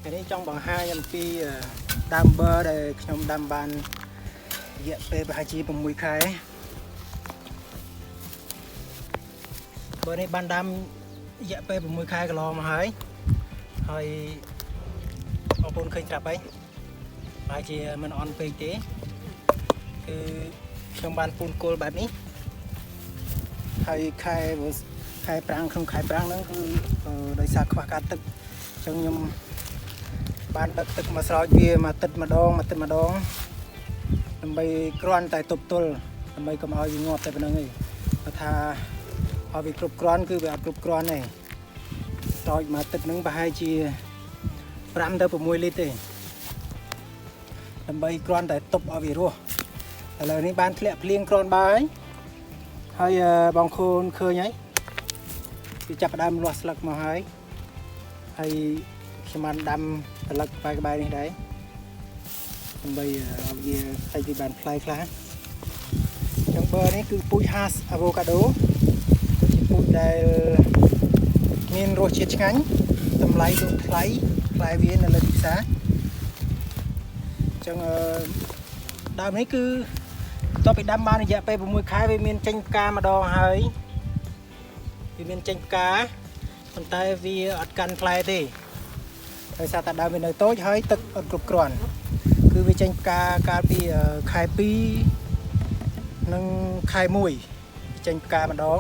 ថ្ងៃនេះចង់បង្ហាញអំពីដើមប័រដែលខ្ញុំដាំបានរយៈពេលប្រហែលជា6ខែប័រនេះបានដាំរយៈពេល6ខែកន្លងមកហើយហើយបងប្អូនឃើញស្រាប់ហើយប្រហែលជាមិនអន់ពេកទេគឺខ្ញុំបានពូនគល់បែបនេះហើយខែប្រាំងក្នុងខែប្រាំងហ្នឹងគឺដោយសារខ្វះការទឹកអញ្ចឹងខ្ញុំ បានដឹកទឹកមកស្រោចវាមួយទឹកម្ដងមួយទឹកម្ដងដើម្បីគ្រាន់តែទប់ទល់ដើម្បីកុំឲ្យវាងាប់តែប៉ុណ្្នឹងឯងគាត់ថាឲ្យវាគ្រប់គ្រាន់គឺវាអត់គ្រប់គ្រាន់ទេស្រោចមួយទឹកហ្នឹងប្រហែលជា5ទៅ6លីត្រទេដើម្បីគ្រាន់តែទប់ឲ្យវារស់ឥឡូវនេះបានធ្លាក់ភ្លៀងគ្រាន់បើហើយហើយបងខូនឃើញហើយវាចាប់ផ្ដើមលាស់ស្លឹកមកហើយហើយខ្ញុំបានដាំស្លឹកក្បែរក្បែរនេះដែរដើម្បីឲ្យវាផ្សាច់វាបានផ្លែខ្លះអញ្ចឹងប័រនេះគឺពូជ Hass Avocado ជាពូជដែលមានរសជាតិឆ្ងាញ់តម្លៃលក់ថ្លៃផ្លែវានៅលើទីផ្សារអញ្ចឹងអឺដើមនេះគឺបន្ទាប់ពីដាំបានរយៈពេល6ខែវាមានចេញផ្កាម្ដងហើយវាមានចេញផ្កាប៉ុន្តែវាអត់កាន់ផ្លែទេ ដោយសារតែដើមវានៅតូចហើយទឹកអត់គ្រប់គ្រាន់គឺវាចេញផ្កាកាលពីខែ2និងខែ1ចេញផ្កាម្ដង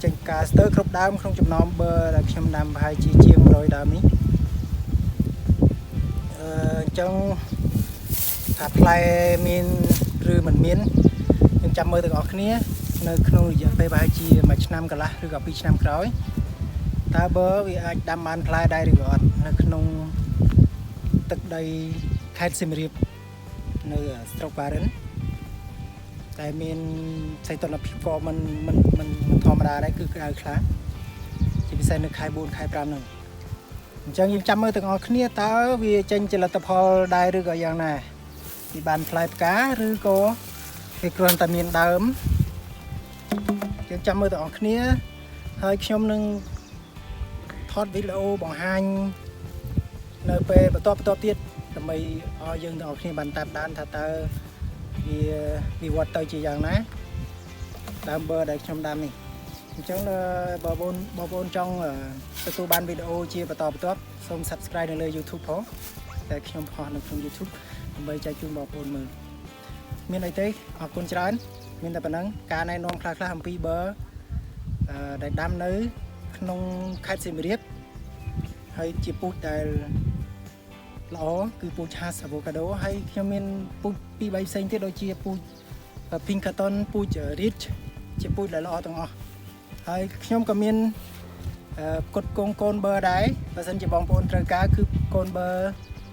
ចេញផ្កាស្ទើរគ្រប់ដើមក្នុងចំណោមប័រដែលខ្ញុំដាំប្រហែលជាជាង100ដើមនេះអញ្ចឹងថាផ្លែមានឬមិនមានយើងចាំមើលទាំងអស់គ្នានៅក្នុងរយៈពេលប្រហែលជាមួយឆ្នាំកន្លះឬក៏2ឆ្នាំក្រោយតើប័រវាអាចដាំបានផ្លែដែរឬក៏អត់នៅក្នុងទឹកដីខេត្តសៀមរាបនៅស្រុកបារិនតែមានសីតុណ្ហភាពក៏មិនមិនមិនមិនធម្មតាដែរគឺក្តៅខ្លាំងជាពិសេសនៅខែ4ខែ5ហ្នឹងអញ្ចឹងយើងចាំមើលទាំងអស់គ្នាតើវាចេញជាលទ្ធផលដែរឬក៏យ៉ាងណាវាបានផ្លែផ្កាឬក៏វាគ្រាន់តែមានដើមយើងចាំមើលទាំងអស់គ្នាហើយខ្ញុំនឹង ថតវីដេអូបង្ហាញនៅពេលបន្តបន្តទៀតដើម្បីឲ្យយើងទាំងអស់គ្នាបានតាមដានថាតើវាវិវត្តទៅជាយ៉ាងណាដើមប័រដែលខ្ញុំដាំនេះអញ្ចឹងបើបងបងប្អូនចង់ទទួលបានវីដេអូជាបន្តបន្ទាប់សូម Subscribe នៅលើ YouTube ផងតែខ្ញុំផុសនៅក្នុង YouTube ដើម្បីចែកជូនបងប្អូនមើលមានអីទេអរគុណច្រើនមានតែប៉ុណ្ណឹងការណែនាំខ្លះៗអំពីប័រដែលដាំនៅក្នុងខេត្តសៀមរាបហើយជាពូជដែលល្អគឺពូជ Hass Avocado ហើយខ្ញុំមានពូជពីរបីផ្សេងទៀតដូចជាពូជ Pinkerton ពូជ Rich ជាពូជដែលល្អទាំងអស់ហើយខ្ញុំក៏មានផ្គត់ផ្គង់កូនប័រដែរបើសិនជាបងប្អូនត្រូវការគឺកូនប័រ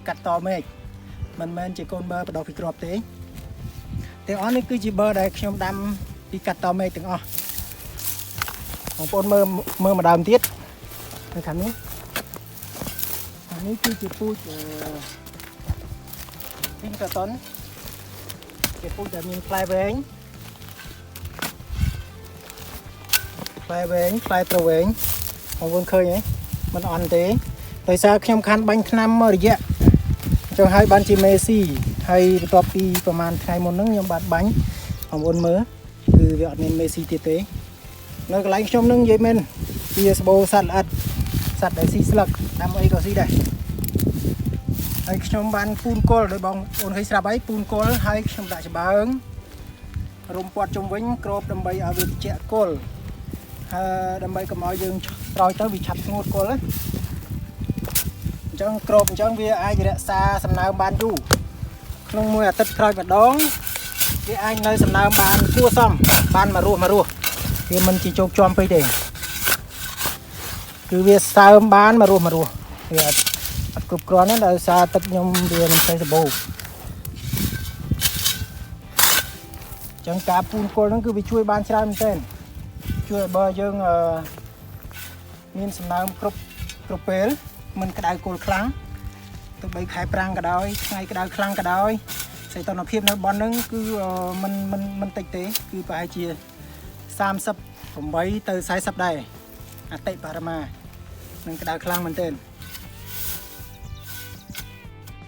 កាត់តមែកមិនមែនជាកូនប័របដោះពីគ្រាប់ទេទាំងអស់នេះគឺជាប័រដែលខ្ញុំដាំពីកាត់តមែកទាំងអស់បងប្អូនមើលមើលម្ដងទៀតនៅខាងនេះអានេះគឺជាពូជអឺ Pinkerton ជាពូជដែលមានផ្លែវែងផ្លែវែងផ្លែត្រវែងបងប្អូនឃើញទេមិនអន់ទេដោយសារខ្ញុំខានបាញ់ថ្នាំមករយៈអញ្ចឹងហើយបានជាមេស៊ីហើយបន្ទាប់ពីប្រហែលថ្ងៃមុនហ្នឹងខ្ញុំបានបាញ់បងប្អូនមើលគឺវាអត់មានមេស៊ីទៀតទេនៅកន្លែងខ្ញុំហ្នឹងនិយាយមែនវាស្បូរសត្វល្អិតសត្វដែលស៊ីស្លឹកដាំអីក៏ស៊ីដែរហើយខ្ញុំបានពូនគល់ដោយបងប្អូនឃើញស្រាប់ហើយពូនគល់ហើយខ្ញុំដាក់ច្បើងរុំព័ទ្ធជុំវិញក្របដើម្បីឲ្យវាត្រជាក់គល់ហើយដើម្បីកុំឲ្យយើងស្រោចទៅវាឆាប់ស្ងួតគល់ណាអញ្ចឹងក្របអញ្ចឹងវាអាចរក្សាសំណើមបានយូរក្នុងមួយអាទិត្យក្រោយម្ដងវាអាចនៅសំណើមបានគួរសមបានមករស់មករស់វាមិនជាជោគជាំពេកទេគឺវាសើមបានមករស់មករស់វាអត់គ្រប់គ្រាន់ទេដោយសារទឹកខ្ញុំវាមិនសូវសម្បូរអញ្ចឹងការពូនគល់ហ្នឹងគឺវាជួយបានច្រើនមែនទែនជួយឲ្យបើយើងអឺមានសំណើមគ្រប់គ្រប់ពេលមិនក្តៅគល់ខ្លាំងទោះបីខែប្រាំងក៏ដោយថ្ងៃក្តៅខ្លាំងក៏ដោយសីតុណ្ហភាពនៅបនហ្នឹងគឺមិនមិនមិនតិចទេគឺប្រហែលជា38ទៅ40ដែរអតិបរមានឹងក្តៅខ្លាំងមែនទែន។